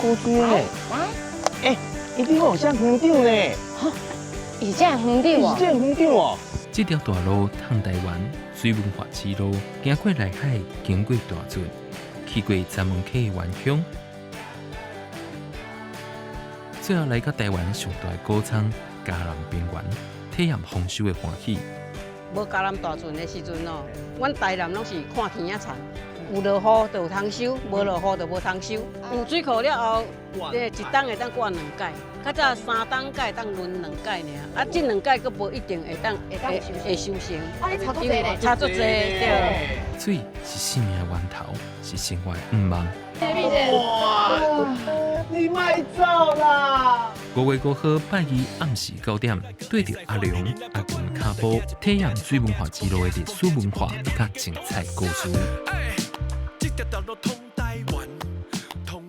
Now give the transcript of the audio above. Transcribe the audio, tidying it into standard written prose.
古錐呢。來，欸，伊頂有寫園長呢。是這園長哦。是這園長哦。這條大路通台灣，水文化之路，行過內海，經過大圳，去過閘門溪原鄉，最後來到台灣上大的穀倉嘉南平原，體驗豐收的歡喜。無嘉南大圳的時陣哦，阮台南攏是看天仔田，有落雨就有通收，無落雨就無通收。有水庫了後，一冬會當割兩擺，較早三冬才會當輪兩擺爾，啊，這兩擺閣無一定會當會收成。啊，你差足濟咧？差足濟，對。水是生命的源頭，是生活的願望。哇！你莫走啦！5月5號拜二暗時9點，綴著阿良、阿強的跤步，體驗水文化之路的歷史文化佮精彩故事。這條道路通